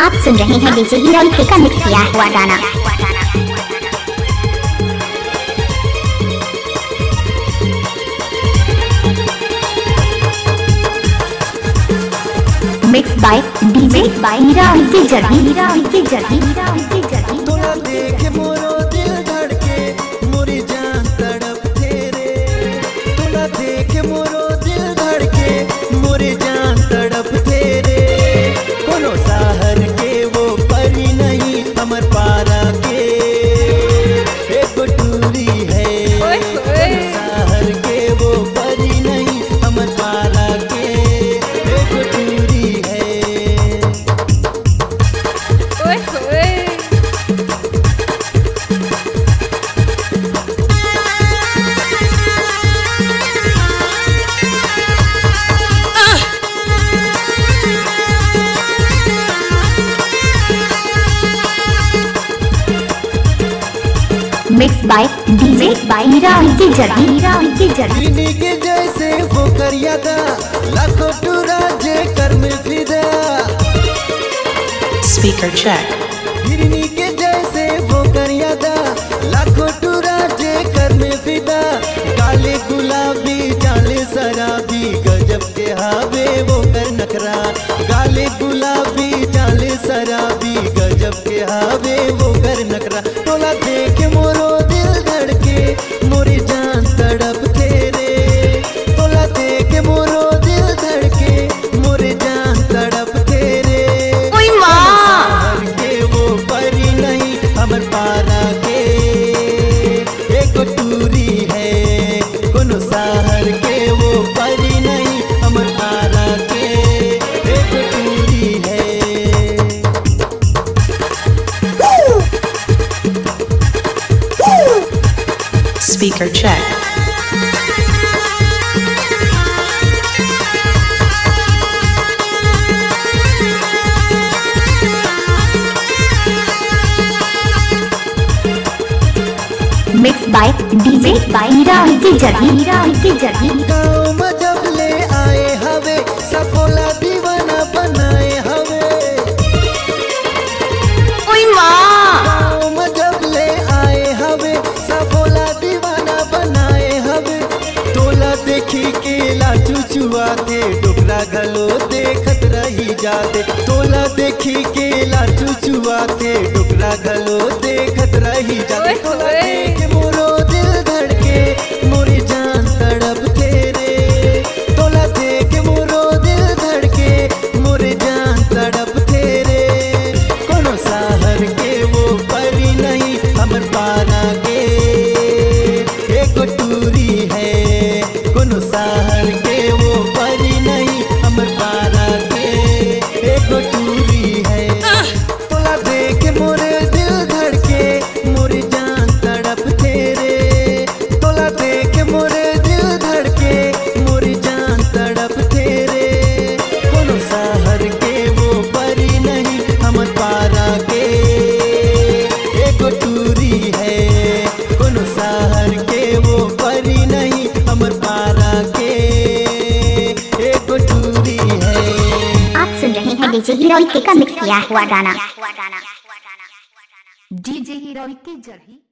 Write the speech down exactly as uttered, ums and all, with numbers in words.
आप सुन रहे हैं डीजे हीरो का मिक्स किया हुआ गाना। Mix by DJ by Hira के जगी, हीरा के जगी, हीरा के जगी। तोला देख मोरो दिल धड़के, मोरी जान तड़प थे रे। तोला देख मोरो दिल धड़के, मोरी जान तड़प थे रे। कोनो शहर के वो परी नहीं, हमर पारा के एक टूरी है। ओए होए। कोनो शहर के वो परी नहीं, हमर पारा के एक टूरी है। ओए होए। Mix by DJ by Hira के जगी, हीरा के जगी। इन्हीं के जैसे वो करिया दा, लाखों टूरा जे कर में फिदा। Speaker check. हिरनी के जैसे वो करिया दा, लाखों टूरा जे कर में फिदा। गाले गुलाबी, जाले शराबी, गजब के हावे वो कर नखरा। गाले गुलाबी, जाले शराबी, गजब के हावे वो कर नखरा। तोला देख मोरो दिल धड़के, मोरी जान तड़प थे रे। तोला देख मोरो दिल धड़के, मोरी जान तड़प थे रे। ओई माँ। शहर के वो परी नहीं, हमर पारा के एक टूरी है। कोनो शहर के वो परी नहीं, हमर पारा के एक टूरी है। Speaker check. Mix by DJ by Hira के जगी, हीरा के जगी। गाँव में जब ले आए हवे, सब बोला दीवाना बनाए हवे। ओई माँ। गाँव में जब ले आए हवे, सब बोला दीवाना बनाए हवे। तोला देखी के लाचू चुआथे, डोकरा घलो देखत रही जाथे। तोला देखी के लाचू चुआथे, डोकरा घलो देखत रही जाथे। ओए तोला होए। देख मोरो दिल धड़के, मोरी जान तड़प थे रे। तोला देख मोरो दिल धड़के, मोरी जान तड़प थे रे। कोनो शहर के वो परी नहीं, हमर पारा के एक टूरी है। कोनो शहर के वो परी नहीं, हमर पारा के एक टूरी है। तोला देख मोरे दिल धड़के, मोरी जान तड़प थे रे। तोला देख मोरे दिल धड़के, मोरी जान तड़प थे रे। कोनो शहर के वो परी नहीं, हमर पारा के एक टूरी है। कोनो शहर के वो परी नहीं, हमर पारा के एक टूरी है। आप सुन रहे हैं डीजे हीरो के का मिक्स किया हुआ गाना। डीजे हीरो के जगी।